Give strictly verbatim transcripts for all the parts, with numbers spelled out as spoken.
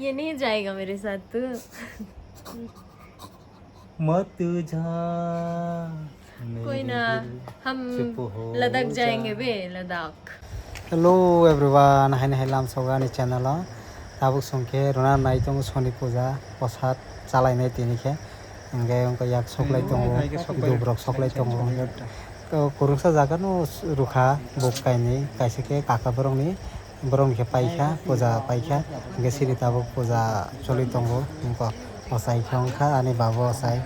ये नहीं जाएगा मेरे साथ तू। मत जा, मेरे कोई ना, दिल हम चुप हो लद्दाख जा। जाएंगे बे, Ladakh. Hello everyone, haini hai lam sogo ani channel o. Tabuk song khe rwna nai tongo Soni puja, prosad chalai nai tini khe. Hingke wngkha yak soklai tongo, hai khe soklai dubrok soklai tongo. Hingke to kwrwngsa jaga no rwkha buk kainwi, kaisa khe kaka borok ni. Borok ni khe paikha, puja paikha, hingke siri tabuk puja choli tongo, wngkha ochai khe wngkha ani baba ochai,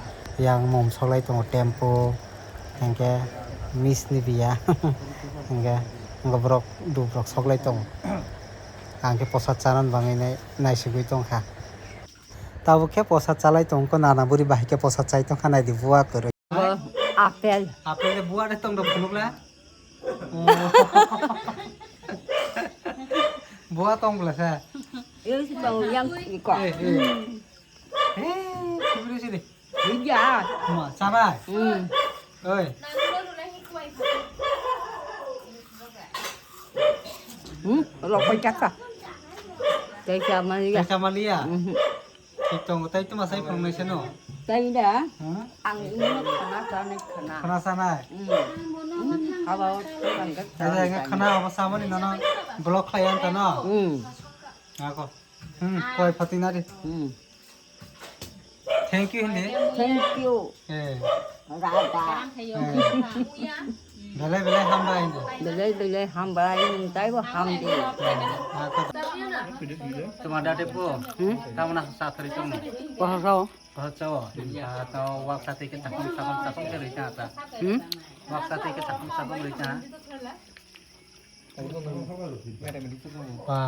yang mom soklai tongo tempo, hingke mis ni biya, hingke wngkha borok dubrok soklai tongo, ang khe prosad chana bagwi nai-, naisigwi tongkha. Tabuk khe prosad chalai tongkha, nana buri bahai khe prosad chai tongkha, naidi buwa kwrwi. Bo apple. Apple de buwa de tong do phunukla. Oh. Buwa tong bla sa. Yo si tong yang iko. Eh, eh. Eh, kubri sini. Iya. Ma, sabai. Hmm. Oi. Hmm, rokoi kaka. Tei sama liya. Tei sama liya. Mhm. Thik tongo, tei tuma sai phunuknai seno? Tei da, hmm? Ang ino khana chanai khana. Khana chanai? Hmm. Hmm, haba o tei ang ka chanai. Ada yang khana haba samani nono block khlai ang tano? Hmm. Ako. Hmm, koi phatina di. Hmm. Thank you hindi. Thank you. Eh. Rada. Eh. Belai belai hambai hindi. Belai belai hambai, nwng taibo hamdi. Ako. Tuma date po. Hmm? Tamna sa thari tong. Kosa sao? Kosa sao. Ta to wak sa te ke takum takum takum ke rita ta. Hmm? Wak sa te ke takum takum rita. Ba,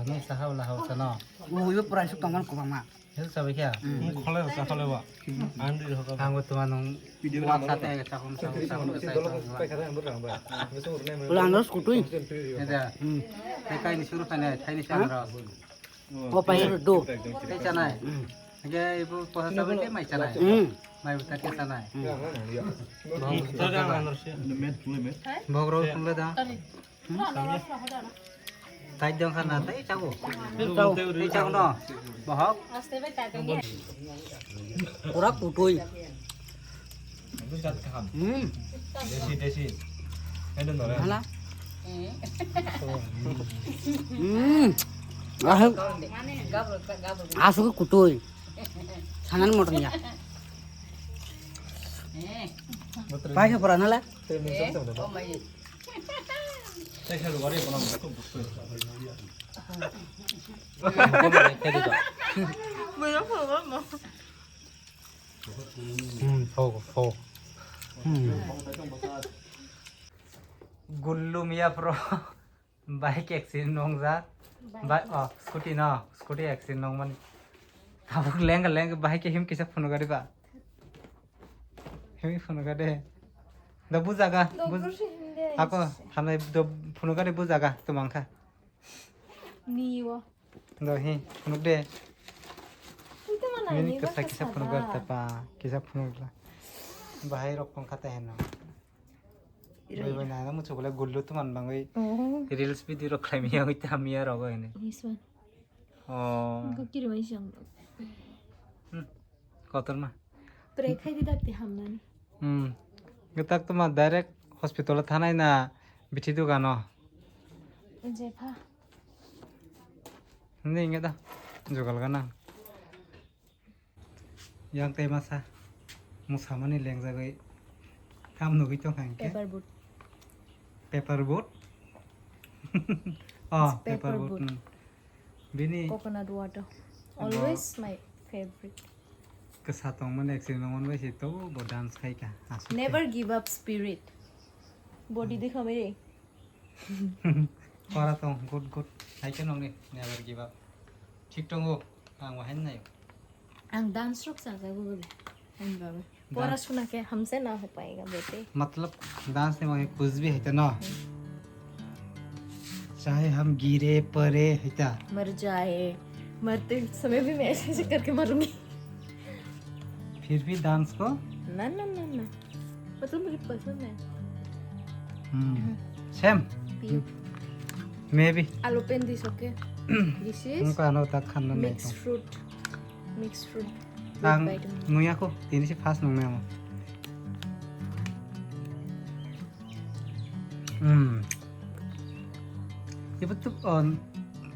nwng sa hao la hao sa no. Uibo price tongman kubangma. Hel sabai kya? Hmm. Khole sa khole ba. Andi ho ka. Ang bo tuma nwng wak sa te takum takum takum ke sai tong. Ulang dos kutui. Ada. Hmm. Te kai ni suru khane, thai ni sana ro. O pai do. Te chanai. Hmm. Ge ibu posa sabai ke mai chanai. Hmm. Mai buta ke chanai. Hmm. Bogro khungle da. Tai dong khana, tai chago. Tei chago no. Bohok. Pura kutui. Hmm. Desi, desi. Hala. Hmm. Asuk. Asuk kutui. Sanan motor ya. Pai ke pura nala. Hmm, fo, fo. Hmm. Gullu miya pro. Bike accident nongjak. Bike. Ba-, oh, scooty no, scooty accident nongmani. Tabuk leng leng bike him kisa phunukari ba. Him phunukade. Da bujaga. Buz-, ako hamle do phunukade bujaga tumangkha. Niwo. Do hi phunukde. Nini kisa kisa phunukar tapa, kisa phunukla. Bahai rok tongkha te heno. Bai bai nana muchuk le gullu tuman bangwi. Oh. Reels video rok khlai miya wi tam miya rogo hene. This one. Oh. Ko kiri mai siang. Hmm. Kotor ma. Pray khai di dakti hamnani. Hmm. Gtak tuma direct hospital thanai na bithi dugano. Jepha. Hindi inge da. Jugal gana. Yang tei masa musamani lengjagwi kam nugwi tongkha hinkhe. Paper boat. Paper boat? Oh, it's paper paper boat, boat. Hmm. Bini coconut water. Bo always my favorite. Kwsa tongmani accident wngmani bai se tobo bo dance khaikha. Aswk khe. Never give up spirit. Body hmm. Dekha mere. Kora tong, good, good. Hai khe nongni, never give up. Thik tongo, ang bo haino naio. Ang dance rok chajago bole. Ang baba. Dance. Pora suna ke hamse na ho payega bete. Matlab, dance ni mane kuch bhi hai to na. Chahe hum gire pare hai ta. मर जाए, मरते समय भी मैं ऐसे ऐसे करके मरूंगी। फिर भी dance को? ना, ना, ना, ना। मतलब मुझे पसंद है। Hmm. Same. Piu. Maybe. Alo pen di soke. This is Wngkha ano tak khanna mixed naikho. Fruit. Mixed fruit with Ang vitamin. Nuya kho, tini se first nung nai mo. Hmm. Ibo tu on,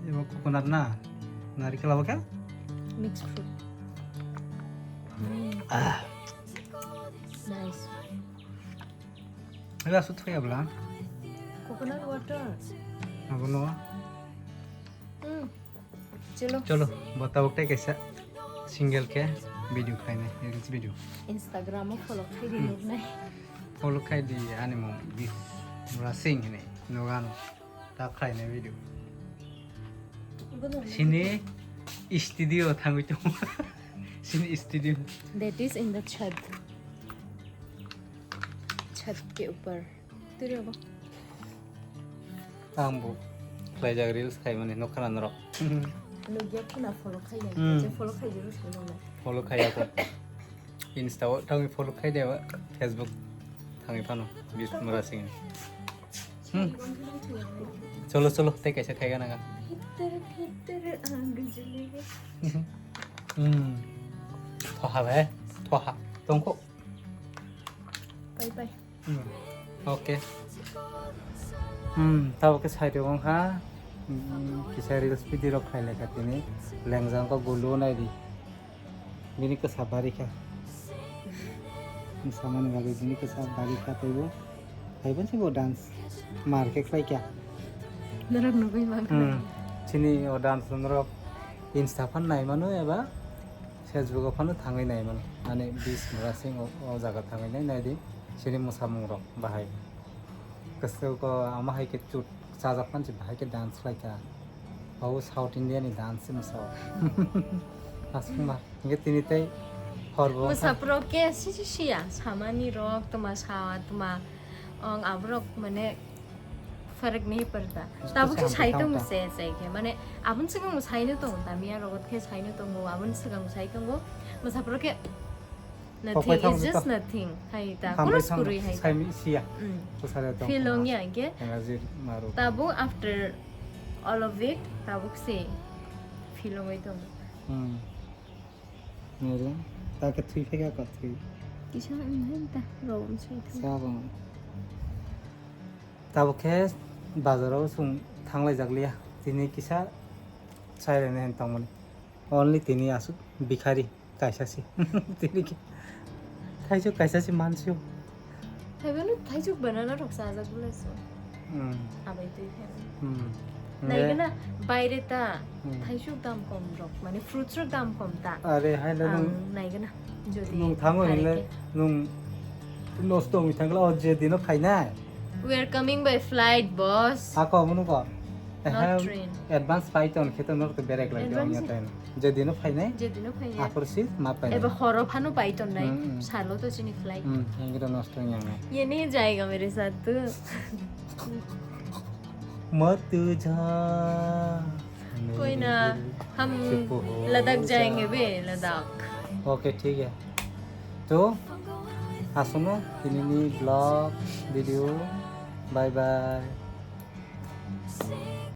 ibo coconut na, narikal abo khe? Mixed fruit. Hmm. Ah. Nice. Ibo aswk thaya bwla? Coconut water. Abo no. Hmm. Cholo. Cholo, bo tabuk tei kaisa single khe video khlainai, reels video. Instagram o follow khai di Hmm. nuknai. Follow khai di ani mung Bismura Singh hinwi nugano ta khlainai video. Sini studio thangwi tongo. Sini studio. That is in the chhat. Chhat ke upar. Tiri abo. Ang bo khlaijak reels khaimani nokha na norok. Nugya khuna follow khai ya. Hmm. Je follow khai jero sai nang. Follow khai ya ko. Insta o thangwi follow khai de ba, Facebook thangwi phano Bismura Singh. Hmm. Cholo cholo tei kaisa khai gana ga. Hitter hitter ang jili. Hmm. Thoha be, thoha. Tongkho. Bye bye. Hmm. Okay. Hmm, tabo khe sai rok wngkha. Hmm, kisa reels video rok khlai laikha tini. Lengjang kok gulu nai di. Bini kwsa bari kha. Samani bagwi bini kwsa bari kha teibo. Haibo se bo dance mar khe khlai kha. Norok nugwi mankha. Hmm. Chini o dance norok Insta phan nai mano eba Facebook o phano thangwi nai mano. Ani Bismura Singh o, o jaga thangwi nai nai di. Chini mwsamung rok bahai. Kwswk o ama hai khe chut chajak phan se bahai khe dance khlai kha. Abo South India ni dance se mwsa o. Aswk ma. Hingke tini tei hor bo wngkha. Mwsa pro ke si si siya. Samani rok tuma sa tuma. Ong aborok mane farak ni parda. Tabuk se sai tong se sai khe. Mane abun swkang bo sai no tong. Tamia rogot khe sai no tong. Abun swkang bo sai tong. Mwsa pro ke Nothing, it's just nothing. Hai ta, kulos kurui hai ta. Sai mi siya. Mm. Kusare tong. Feel long ya ke? Energy maru. Tabuk after all of it, tabuk se feel long oi tong. Hmm. Nere, ta ke thui phega ko thui. Kisa, mm, hai ta, rom sai ta. Sa bang. Tabuk khe bazar o sung thanglai jak liya. Tini kisa sai rene hen tong mani. Only tini asuk bikhari. Kaisa si. Tini ki. Thaisuk kaisa si mansio. Thaibano thaisuk banana rok sajak bwlai so. Hmm. Abai twi khe. Hmm. Naigana baire ta Hmm. thaisuk dam kom rok, mane fruits rok dam kom ta. Are hai le Ang nung, naigana jodi nung thango hai hinle ke. Nung nosto wngwi thangla o je dino phainai. We are coming by flight, boss. Ako munu ko. Not train. Advance pai ton khe to nor to berek lai Advance. Ong ya ten. Je dino phainai. Je dino phainai. Aphor si ma phainai. Eba horo phano pai ton nai. Hmm, hmm. Salo to chini flight. Hmm, engkhe to nosto wng yang nai. Ye nahi jayega mere sath tu. Mat tujha. Koi na, hum Ladakh jayenge be, Ladakh. Okay, thik hai. To, aswkno tinini vlog, video. Bye bye.